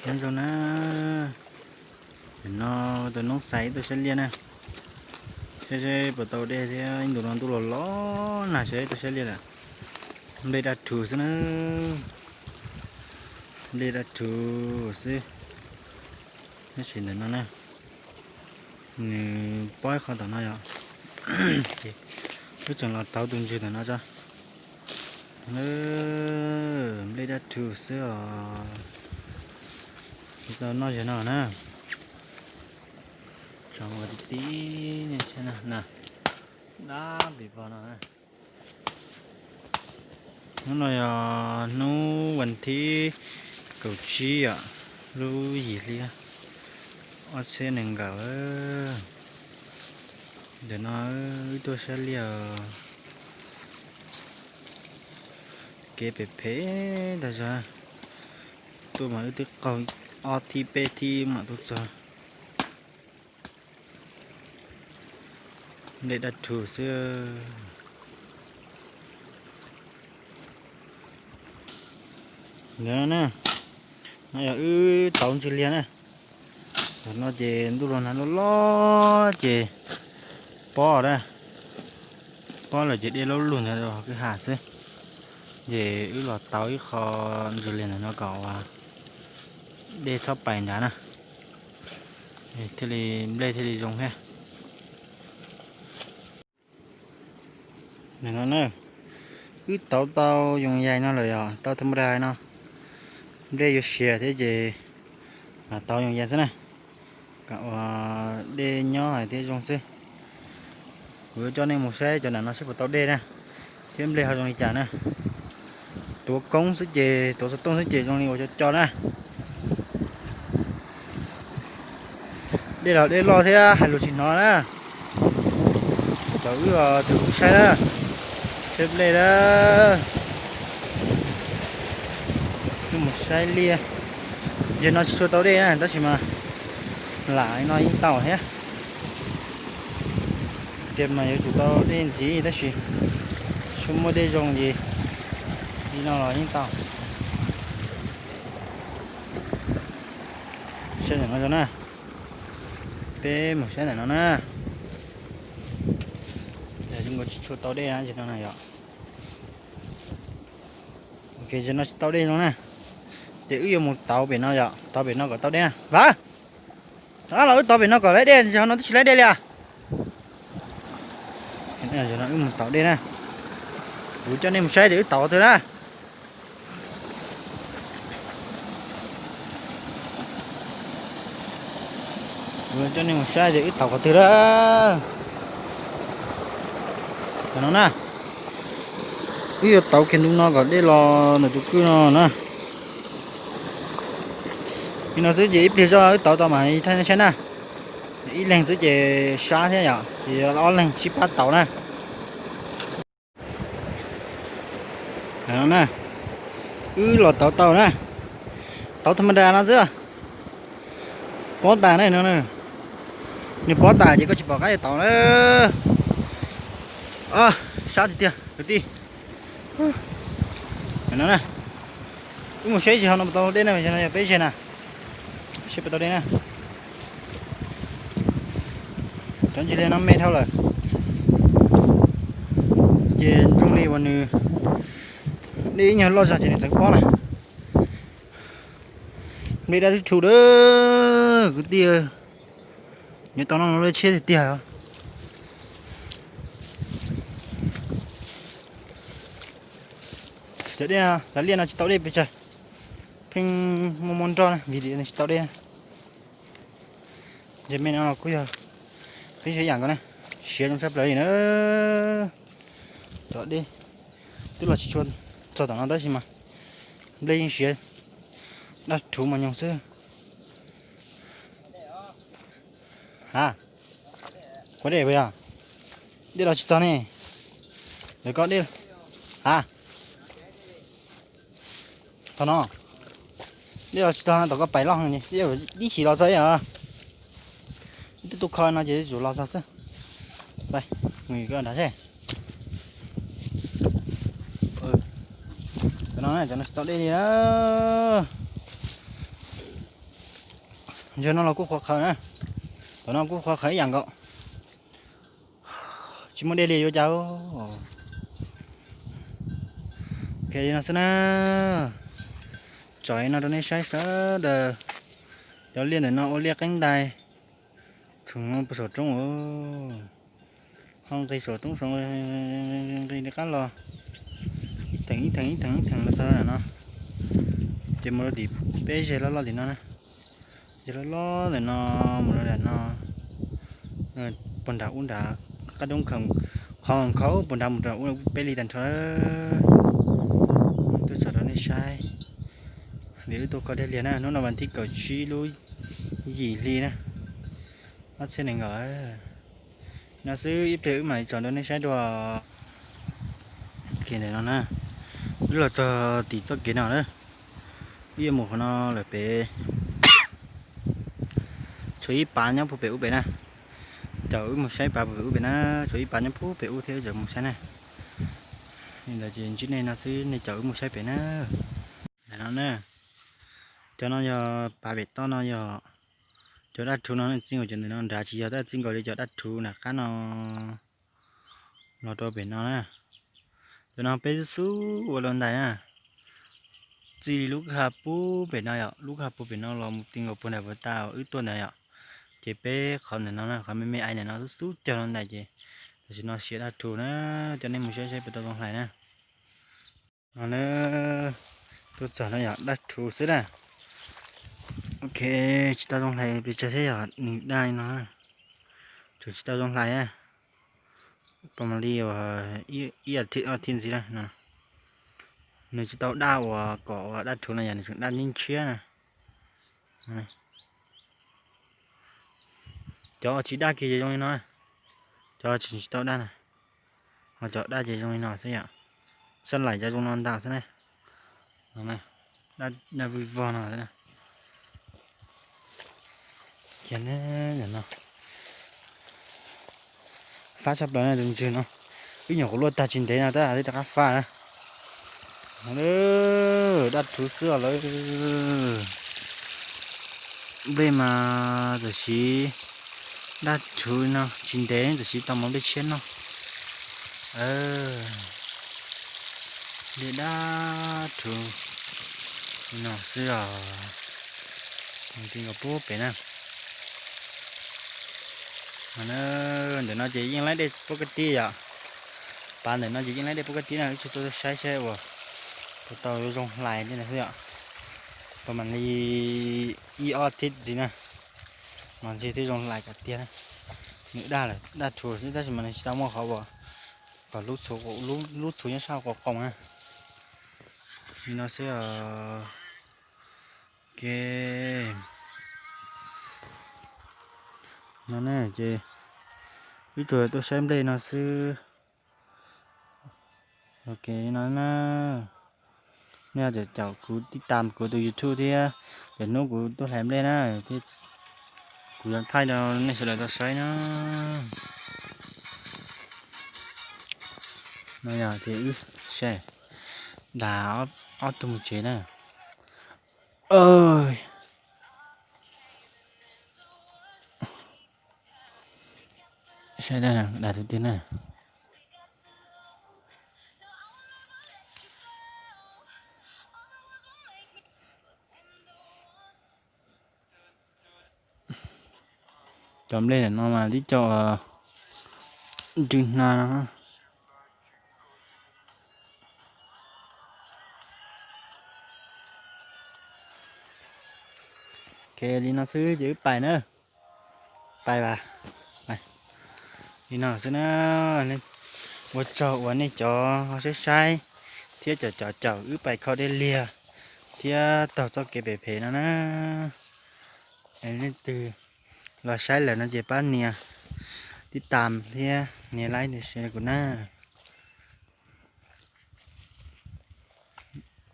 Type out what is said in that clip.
Nyob zoo na, nim no tus noob xais ib tug siab liaj na, saib seb puas tau dej thiab, ib ntus no ntuj los los nag seb ib tug siab liaj lawm. Nplej daj rhuv xwb na, nplej daj rhuv xwb. Tab sis ntawm no na, nws pob ib qho tom no yom, ces wb tseem los tauv tus ntswg tom no tso. Nplej daj rhuv xwb os. Tau noj zaum no na. Tso ua ti ti, na, dab pim pog no. Hnub no yog hnub vas thib kaum tsib yom, lub yim hli ob txhiab nees nkaum. Ntawm no wb tuaj saib liaj, kev phem phem tag zog. Tuaj mas wb twb qaug ob thib peb thib mam tuaj txog. Nplej daj rhuv xwb. Ntawm no na, no yog wb tauv ntswg liaj na. Tam no ces ntuj los nag loj loj ces pob na, pob lawm ces dej lub lug ntawd kwj ha xwb. Ces wb los tauv ib qho ntswg liaj ntawm no kom ua dej txhob pais nrad na, thiaj li nplej thiaj li zoo thiab. Nim no na, wb tauv tau yoos yais no lawm yom, tau tha ma da no, nplej yuav siav thiab ces tauv yoos yais xwb na, kom ua dej nyob hais thiab zoo xwb. Kuv yuav coj nej mus saib cov nram no seb puas tau dej na, thiab nplej ho zoo li cas na. Tuav koob xwb ces, tuav xov tooj xwb ces zoo li ua cov co na. Dej los dej loj thiab hais lus tsis hnov na. Cov wb os, tus wb saib na, saib nplej na. Wb mus saib liaj. Zaum no tsis tshua tau dej na tab sis mas lam no yeej tau thiab. Tias mas yuav tsum tau dej ntxiv tab sis tsis muaj dej zoo ces li no los yeej tau. Saib ntawm no zoo na. Peb mus saib ntawm no na. Yog zoo nkaus tsis tshua tau dej na, zaum no na yom. Ok, zaum no tsis tau dej zoo na. Ces wb yuav mus tauv pem no yom, tauv pem no kom tau dej na. Vav, rov qab los wb tauv pem no kom laib dej, zaum no twb tsis laib dej li as. Zaum no wb mus tauv dej na. Kuv coj nej mus saib tias wb tauv qhov twg na. Kuv coj nej mus saib tias wb tauv qhov twg na. Tam no na, wb yuav tauv kiag ntu no kom dej los ntawm tus kwj no na. Li no xwb ces ib pliag zoj wb tauv tau mas thaij nej saib na. Ib leeg xwb ces sab thiab yom, ces ob leeg sib pab tauv na. Na, wb los tauv tau na, tauv tha ma da no xwb. Pob tas na no, nws pob tas ces koj tsis pom qab yuav tauv na. Sab tiag tiag kwv tij. No na, wb mus saib zig ho no puas tau dej na, no yog peb zeg na, saib puas tau dej na. Cov ntsis liaj no me dhau lawm, ces zoo li uas nws dej ib nyuag loj zog ces nws txawm pob na. Nplej daj rhuv dawb kwv tij, nyob tau no lub tsheb tiag tiag. Cov dej, cov liaj no tsis tau dej pes tsawg, pheej muaj muaj nroj na vim li tsis tau dej. Ces me no los kuj yog pheej siav yam nkaus na, siav zoo tshaj plaws li na. Cov dej twb los tsis tshua txog tom no tab sis mas nplej yeej siav daj rhuv mos nyoos xwb. Ha, kuv dej puas yog? Dej los tsis txog ne. Lawv koj dej, ha, tog no, dej los tsis txog no tom koj pais loj heev, dib chim los txog ib os. Twb tuaj kho no ces yuav tsum los txog xwb. Mus koj nrad seb. Cov no, cov no tsis tau dej li na. Ntshe no los kuj qhuav qhawv na. Tom no kuj qhuav qhawv ib yam nkaus. Tsis muaj dej li yuav cas. Ok, li no xwb na. Tsom li no rau nej saib sawv daws. Cov liaj ntawm no ua liaj qeeb ntais. Txhoov no puag saum roob. Ho nqis saum roob saum, nqis li qab los. Ib theem ib theem ib theem ib theem los txog ntawm no. Ces mus rau tim peb zeg loj loj tim no na. Zeg loj loj ntawm no mus rau nram no. Puag nram ub nram qab roob khaum, qhov khaum puag nrad mus rau ub peb li tag nrho. Tuaj tsom rau nej saib. Vim wb tuaj kho dej liag na, hnub no vas thib kaum tsib lub yim hli na, ob txhiab nees nkaum. No xwb ib pliag wb mam li tsom rau nej saib dua. Kev ntawm no na, wb los txog tim txoj kev no na, wb yuav mus qhov no lawm pem. Tshuav ib pab nyob puag pem ub pem na, caum wb mus saib pab puag pem ub pem na, tshuav ib pab nyob puag pem ub thiab wb tseem mus saib na. Li ntawd ces ntsib nej no xwb nej caum wb mus saib pem na. Ntawm no na, cov no yog pab pem toj no yog cov daj rhuv no, txij nkaus cov ntawm no nrad tsis yog, tab txij nkaus li cov daj rhuv nram qab no los rau pem no na. Cov no peb xub xub ua luaj ntais na. Txij li lub kwj ha puag pem no yom, lub kwj ha puag pem no los mus ti nkaus puag nram puag ta wb tuaj ntawd yom. Ces peb qhov ntawm no na, qhov me me ai ntawm no xub xub cog luaj ntais ces tam sim no siav daj rhuv na, coj nej mus saib saib puas tau zoo hlais na. No na, tuaj txog no yog daj rhuv xwb na. Ok, tsis tau zoo hlais pes tsawg thiab yog nws daj li no. Tseem tsis tau zoo hlais na. Pas mas li uas ib as thiv ob as thiv ntxiv na no. Nws tsis tau daj uas kom uas daj rhuv no yog nws tseem daj ntshiab ntshiab na. Cov tsis daj kiag ces zoo li no, cov tsis tsis tau daj na, ho cov daj ces zoo li no xwb yom. Xab laim cov zoo no ntau xwb na. Daj vwj vog no xwb na. Kiag no, fab tshaj plaws na tus ntswg no, wb nyuam qhuav luaj tag tsis ntev no tab twb rov qab fab na. Daj rhuv xwb os lawm. Nplej mas tam sim daj rhuv no tsis ntev tam sim tau mov nplej tshiab noj. Nplej daj rhuv no xwb os. Ti nkaus puag pem na. Ntawm no ces yeej laib dej puag kab tib yom. Pas ntawm no ces yeej laib dej puag kab tib na, wb tsuas tuaj saib saib uas puas tau zoo hlais li no xwb yom. Pas mam li ib ob thiv ntxiv na, mas ntshe twb zoo hlais kom tiag na. Nws daj lawm, daj rhuv xwb tab sis mas nws tsis tau muaj qhov uas kom lub txhuv, lub txhuv nyob sab qhov qoom na. Li no xwb os. Ok. No ne ces wb tsuas tuaj saib nplej no xwb. Ok, li no na. Nej caum kuv tib tas kuv tus YouTube thiab, lwm hnub kuv tuaj hlais nplej na, kuv yuav thaij rau nej sawv daws tau saib na. No yog ces wb saib, dag ob tug mus tsev na. Saib dag tus twg na. Cov nplej ntawm no mas tib co nrwg hna no. Ok, li no xwb ces wb pais na. Pais vas. Li no xwb na. Ua tsaug uas nej cov ho saib saib thiab cov caum caum wb pais kho dej liag thiab taug txoj kev pem phem no na. Leej twg los saib lawm no ces pab nias tib tas thiab nias like nias share kuv na.